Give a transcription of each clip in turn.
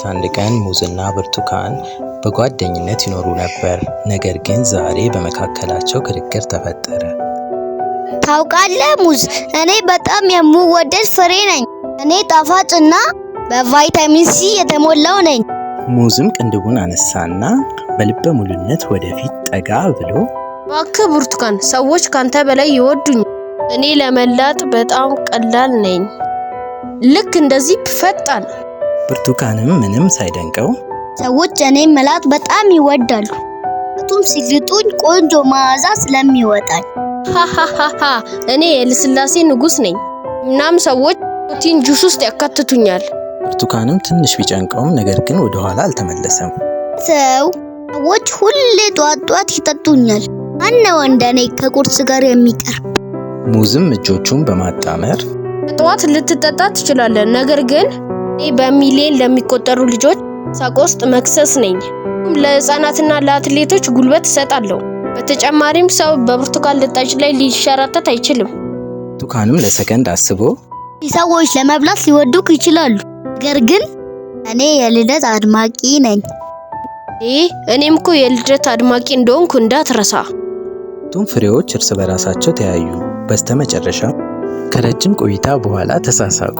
አንድ ቀን ሙዝና ብርቱካን በጓደኝነት ይኖሩ ነበር። ነገር ግን ዛሬ በመካከላቸው ክርክር ተፈጠረ። ታውቃለህ ሙዝ፣ እኔ በጣም የምወደድ ፍሬ ነኝ። እኔ ጣፋጭና በቫይታሚን ሲ የተሞላው ነኝ። ሙዝም ቅንድቡን አነሳና በልበ ሙሉነት ወደፊት ጠጋ ብሎ እባክህ ብርቱካን፣ ሰዎች ካንተ በላይ ይወዱኝ። እኔ ለመላጥ በጣም ቀላል ነኝ። ልክ እንደዚህ ፈጣን። ብርቱካንም ምንም ሳይደንቀው ሰዎች እኔን መላጥ በጣም ይወዳሉ። ምክንያቱም ሲግጡኝ ቆንጆ መዓዛ ስለሚወጣኝ። ሃሃሃሃ፣ እኔ የልስላሴ ንጉስ ነኝ። እናም ሰዎች ፕሮቲን ጁስ ውስጥ ያካትቱኛል። ብርቱካንም ትንሽ ቢጨንቀውም ነገር ግን ወደኋላ አልተመለሰም። ሰዎች ሁሌ ጧት ጧት ይጠጡኛል። ማነው እንደኔ ከቁርስ ጋር የሚቀርብ? ሙዝም እጆቹን በማጣመር ጠዋት ልትጠጣ ትችላለህ፣ ነገር ግን እኔ በሚሊዮን ለሚቆጠሩ ልጆች ሳቅ ውስጥ መክሰስ ነኝ። ለህፃናትና ለአትሌቶች ጉልበት እሰጣለሁ። በተጨማሪም ሰው በብርቱካን ልጣጭ ላይ ሊንሸራተት አይችልም። ብርቱካንም ለሰከንድ አስቦ ሰዎች ለመብላት ሊወዱክ ይችላሉ፣ ነገር ግን እኔ የልደት አድማቂ ነኝ። እኔም እኮ የልደት አድማቂ እንደሆንኩ እንዳትረሳ። ሁለቱም ፍሬዎች እርስ በራሳቸው ተያዩ። በስተመጨረሻ ከረጅም ቆይታ በኋላ ተሳሳቁ።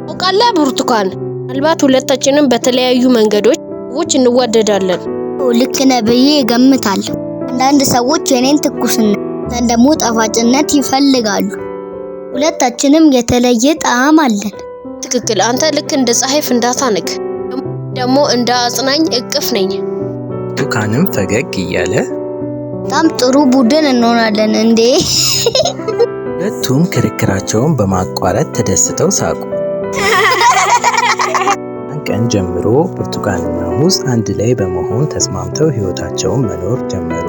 ታውቃለህ ብርቱካን፣ ምናልባት ሁለታችንም በተለያዩ መንገዶች ሰዎች እንዋደዳለን። ልክ ነህ ብዬ እገምታለሁ። አንዳንድ ሰዎች የኔን ትኩስነት፣ አንዳንድ ደግሞ ጣፋጭነት ይፈልጋሉ። ሁለታችንም የተለየ ጣዕም አለን። ትክክል። አንተ ልክ እንደ ፀሐይ ፍንዳታ ነህ፣ ደግሞ እንደ አጽናኝ እቅፍ ነኝ። ብርቱካንም ፈገግ እያለ በጣም ጥሩ ቡድን እንሆናለን እንዴ! ሁለቱም ክርክራቸውን በማቋረጥ ተደስተው ሳቁ። ያን ቀን ጀምሮ ብርቱካንና ሙዝ አንድ ላይ በመሆን ተስማምተው ሕይወታቸውን መኖር ጀመሩ።